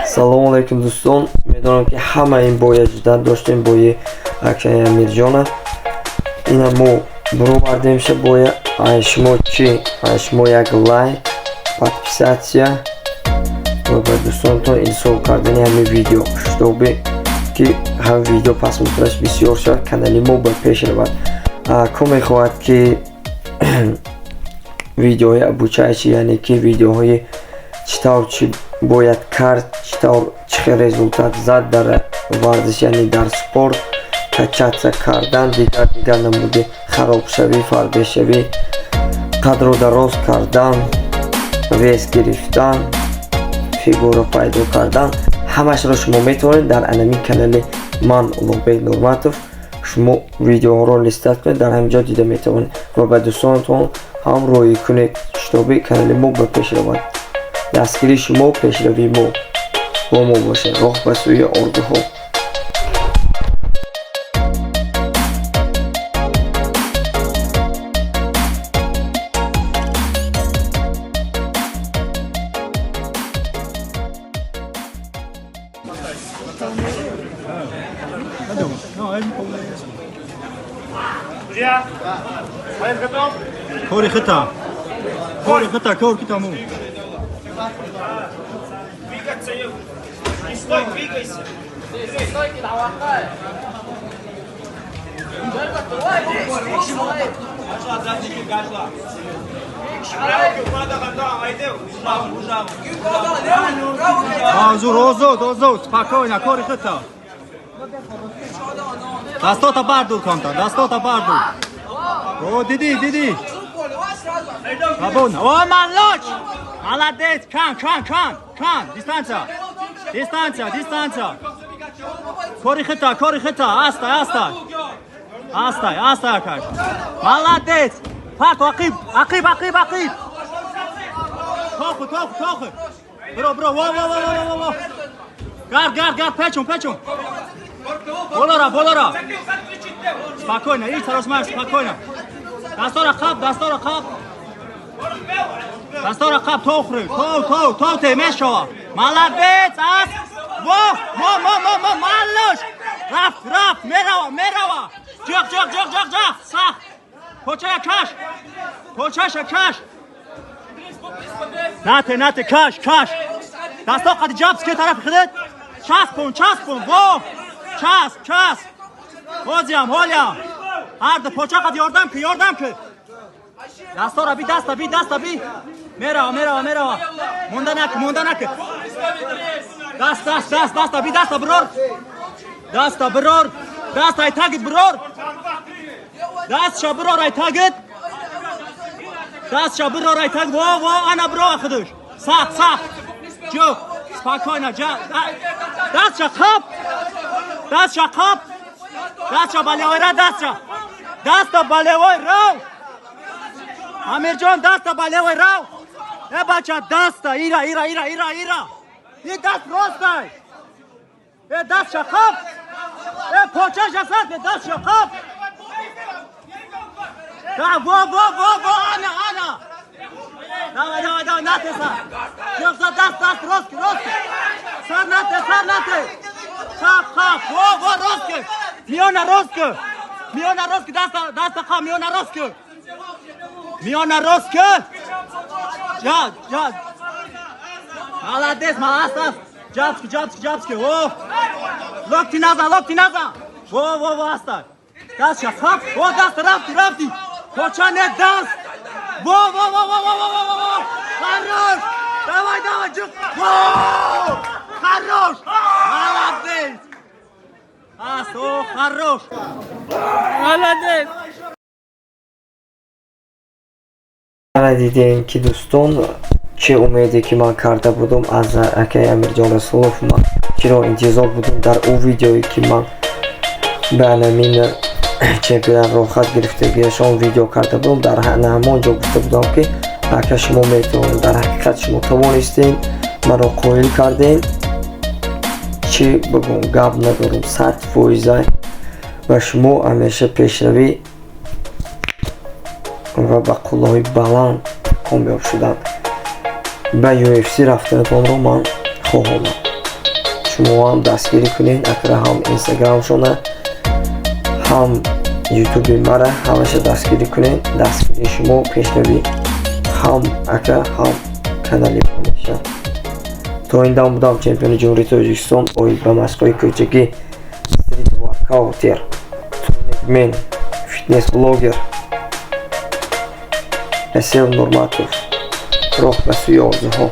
Салому алейкум, дӯстон. Медонам, ки ҳама ин боя ждать доштем, бои акаи Амирҷона. Ина мо буровардемша боя. Ай шумо чӣ? Ай шумо як лайк, подписаться ва ба дӯстонатон ирсол кардани ҳамин видео, чтобы ки ҳам видео просмотраш бисёр шавад, канали мо ба пеш равад. Ко мехоҳад, ки видеоҳои обучающий, яъне ки видеоҳои чӣ тавр чӣ бояд кард, чӣ тавр, чӣ хел результат зад дар варзиш, яъне дар спорт, качаться кардан, дигар дигар намуди харобшавӣ, фарбешавӣ, қадро дароз кардан, вес гирифтан, фигура пайдо кардан, ҳамашро шумо метавонед дар анамин канали ман, Улуғбек Нурматов, шумо видеоҳоро листать кунед, дар ҳамин ҷо дида метавонед ва ба дӯстонатон ҳам роҳӣ кунед, чтобы канали мо ба пеш равад. Дастгирии шумо пешравии мо. Бо мо бошед, роҳ ба сӯи орзуҳо. Кори хита. Кори хита, кор ки тамом. Двигаться не стой, двигайся. Озур, озод, озод, спокойно, кори хита. Дастота бардур камтар, дастота бардур. О, дидӣ, дидӣ. Свободно. О, молодец! Молодец! Кан, кан, кан, кан. Дистанция. Дистанция, дистанция. Кори хита, кори хита. Астай, астай. Астай, астай, акаш. Молодец! Парт, ақиб, ақиб, ақиб, ақиб. Тоху, тоху, тоху. Бро, бро, во, во, во, во, во, во. Гард, гард, гард, печун, печун. Болора, болора. Спокойно, ич саросмаш, спокойно. Дастора қаб, дастора қаб. Дастора қаб, тохры. То, то, то те мешава. Молодец, ас. Во, во, во, во, во, малош. Рафт, рафт, мерава, мерава. Ҷоқ, ҷоқ, ҷоқ, ҷоқ, ҷоқ. Сахт. Почая каш. Почаша каш. Нате, нате, каш, каш. Дасто қади ҷабс ке тарафи худет. Часпон, часпон, во. Часп, часп. Ҳозиям, ҳолиям. Ҳарду поча қади ёрдам ки, ёрдам ки. Дастора би, даста би, даста би. Мерава, мерава, мерава. Монда наки, монда наки. Даст, даст, даст, даста би, даста бирор. Даста бирор. Даст ай тагит бирор. Дастша бирор ай тагит. Дастша бирор ай тагит. Во, во, ана бирор худуш. Сахт, сахт. Ҷо, спокойно, ҷа. Дастша қап. Дастша қап. Дастша ба левой ра, дастша. Даста ба левой рав. Амирҷон, даста ба левой рав. Э, бача, даста, ира, ира, ира, ира, ира. И даст ростай. Э, дастша қап. Э, почаша сат, э, дастша қап. Да, во, во, во, во, ана, ана. Давай, давай, давай, нате сар. Ҷоқса, даст, даст, рост, рост. Сар нате, сар нате. Қап, қап, во, во, рост ки. Миёна рост ки. Миёна рост ки, даста, даста қап, миёна рост ки. Миёна рост ки. Ҷа, ҷа. Молодец, молодец. Ҷабски, ҷабски, ҷабски. О. Локти назан, локти назан. Во, во, во, аста. Дастша қап. О, даст, рафти, рафти. Поча не даст. Во, во, во, во, во, во, во, во. Хорош. Давай, давай, ҷуқ. Во! Хорош. Молодец. Аст, о, хорош. Молодец. Ана дидем, ки дӯстон, чӣ умеде ки ман карда будум аз акаи Амирҷон Расулов, ман чиро интизор будум дар ӯ видеое, ки ман ба анамин чемпионат роҳхат гирифтагиашон видео карда будам, дар ҳамон ҷо гуфта будам, ки Ака, шумо метавонед. Дар ҳақиқат шумо тавонистем, маро қоил кардем. Чӣ бигӯм, гап надорам. 100 фоиза ва шумо ҳамеша пешравӣ ва ба қуллаҳои баланд комёб шудан, ба UFC рафтанатонро ман хоҳонам. Шумо ҳам дастгирӣ кунед акра, ҳам Инстаграмшона, ҳам Ютуби мара, ҳамаша дастгирӣ кунед. Дастгирии шумо пешравӣ ҳам ака, ҳам канали ма мешавад. То ин дам будам чемпиони Ҷумҳурии Тоҷикистон оид ба машқҳои кӯчагӣ, стрит воркаутер, мен, фитнес блогер Эсел Нурматов. Роҳ ба сӯи орзуҳо.